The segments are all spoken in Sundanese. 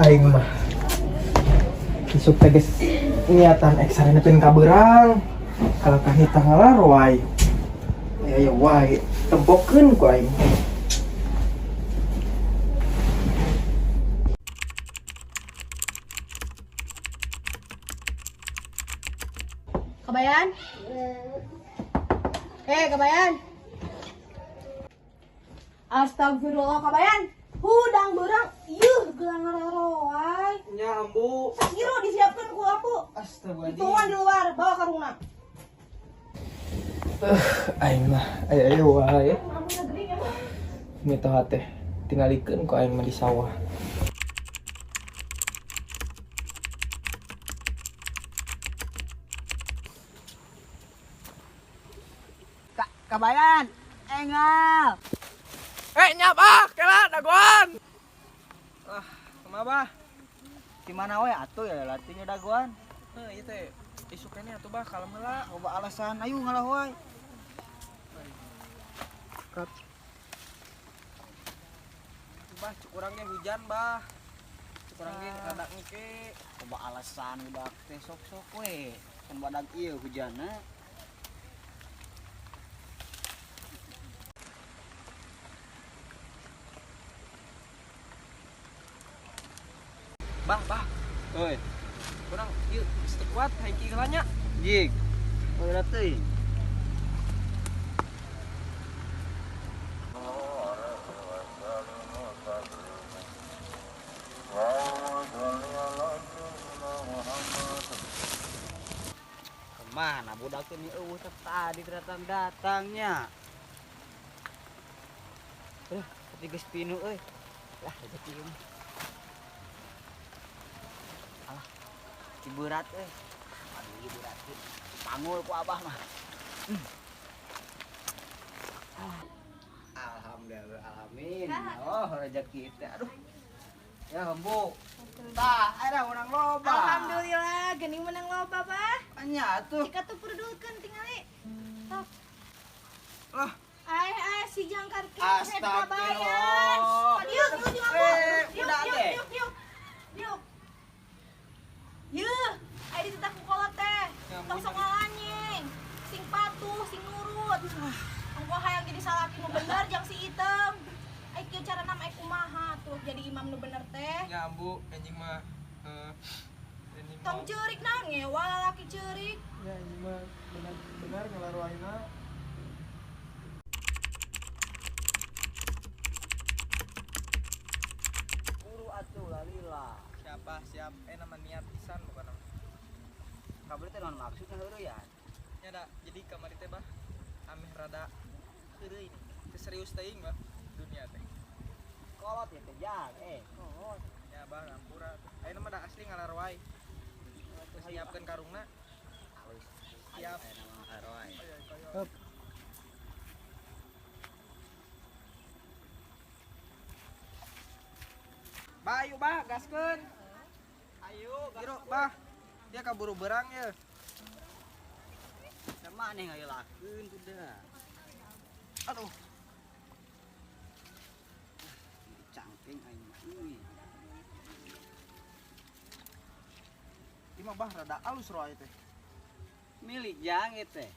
Aing mah isuk teh geus niatan ek sarenepin ka beurang. Kalakah nita ngalaroay. Aya aya wae tempokeun ku aing. Kabayan? Eh, Kabayan. Astagfirullah, Kabayan. Hudang beurang, yuh gelang ngararoay. Nya ambu. Sakiro disiapkan ku aku. Astagfirullahaladzim. Dituan di luar, bawa karungna. Aing mah aya aya wae. Mitoha teh tingalikeun ku aing mah di sawah. Kabayan, engal. Eh nyap ah, kela dagoan. Ah, kumaha bah? Di mana we atuh ya latihnya dagoan. Heuh, ieu teh isuk keneh atuh bah kalem heula. Loba alasan ayo ngalah wae. Cut. Bah, cuk urang ge hujan bah. Cuk urang ge rada engke. Loba alasan udah teh sok-sok we. Kan badag ieu hujanna. Bah, bah, Oi, urang ieu geus teu kuat hayang heula nya. jig. Oi teuing. Kemana budak ini eueuh teh tadi datang datangnya. Eh, tapi geus pinu euy. Lah rezeki ieu mah. Alah, ciberat euy. Aduh, ieu berat euy. Pangul ku abah mah. Alhamdulillah alamin. Oh, rezeki teh. Aduh. Ya, hembu. Tah, era urang loba. Alhamdulillah, geuning menang loba, Bah. Nya atuh. Jika tuh perdulkeun tingali. Tok. Lah. Ai ai si jangkar keset Kabayan. Astagfirullah. Diuk, diuk jeung aku. Eh, Diuk, udah diuk, teh. diuk, diuk. Diuk. Yeuh, ai dititah ku kolot teh. Tong sok ngalanyeng. Sing patuh, sing nurut. Engko hayang jadi salaki nu bener jang si item. Ai kieu carana mah ai kumaha tuh jadi imam nu bener teh. Nya ambu anjing mah anjing Tong ceurik naon ngewa lalaki ceurik. Ya anjing mah benar benar ngalaroaina. Buru atuh lalila. Siapa siap eh nama niat pisan bukan nama. Kabeh teh naon maksudna heureuy ya? Nya da jadi kamari teh bah ameh rada heureuy nih. Teu serius teuing bah dunia teh. Kolot ya teh jang eh. Kolot. Ya bah ngampura. Ayeuna mah da asli ngalaroai. Geus nyiapkeun karungna. Halus. Siap. Ayo nama ngaroai. Hup. Bah, ayo bah, gaskeun. Ayo, Giro, bah. Dia kaburu berang ya. Sama nih ngayelakeun tuh dah. Aduh, Cangking aing mah. Euy. ieu mah bah rada alus roa teh. Milik jang ieu teh.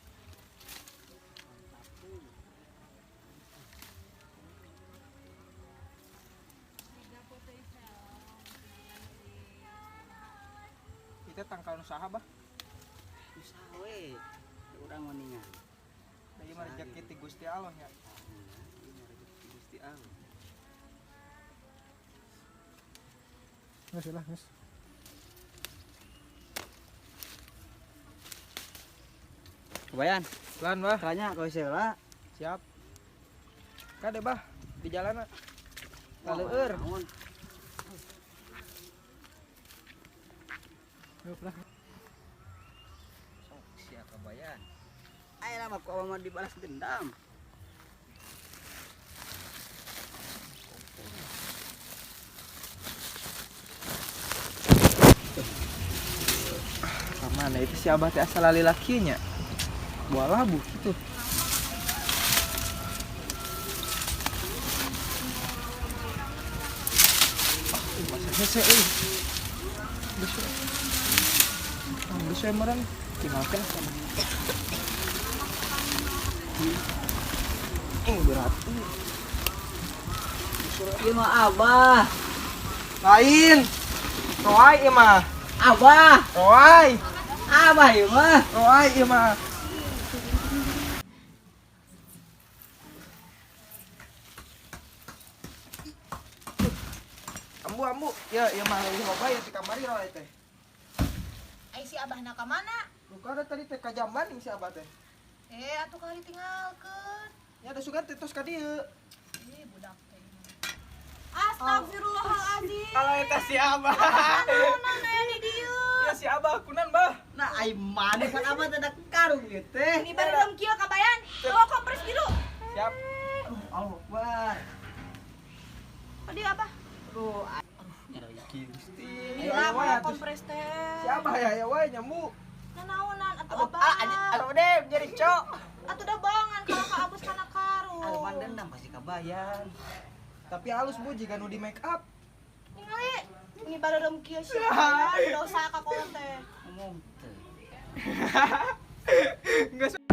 Ieu teh tangkal nu saha bah? Usaha we. Urang mendingan. Da ieu mah rezeki ti Gusti Allah nya. Ieu mah rezeki Gusti Allah. Geus lah, geus. Kebayan, Lan bah, tanya kau heula. siap. Kade bah, di jalan Laleur. Naon? Lah. Sok sia kabayan. Ayeuna mah ku abah mah dibalas dendam. Kamana itu si abah teh asal lali nya. Buah labu gitu. Ah, masa Hese euy. Geus we. Ah, geus we meureun. Tinggalkeun sama. Ing berat. Ieu mah Abah. Lain. Roai ieu mah. Abah. Roai. Abah ieu mah. Roai ieu mah. Ambu ambu, ya ya mah leuwih loba ya ti kamari roai teh. Ai si abahna ka mana? Luka ada tadi teh ka jamban si abah teh. Eh, atuh kali tinggalkeun. Ya ada sugan teh tos ka dieu. Ih, budak teh. Astagfirullahaladzim. Kalau eta si abah. Naonan aya di dieu. Ya si abah kunan bah. Nah, ai maneh kan abah teh da karung ieu teh. Ini baru kieu kabayan. Bawa kompres biru. Siap. Aduh, Allah Akbar. Oh, dia abah. Aduh, aduh, nyeri Gusti. Gila, bawa kompres teh. Si abah ya ya wae nyambu. Nanaonan atuh Aduh, abah. ah, anjing, aduh deh, nyeri cok. Atuh da bongan kalau ka abus kana karung. Aduh, pan dendam pasti kabayan. Tapi halus bu jika nu di make up. Ningali ini baru kieu sih. Dosa ka kolot teh. Ngomong teh. Enggak.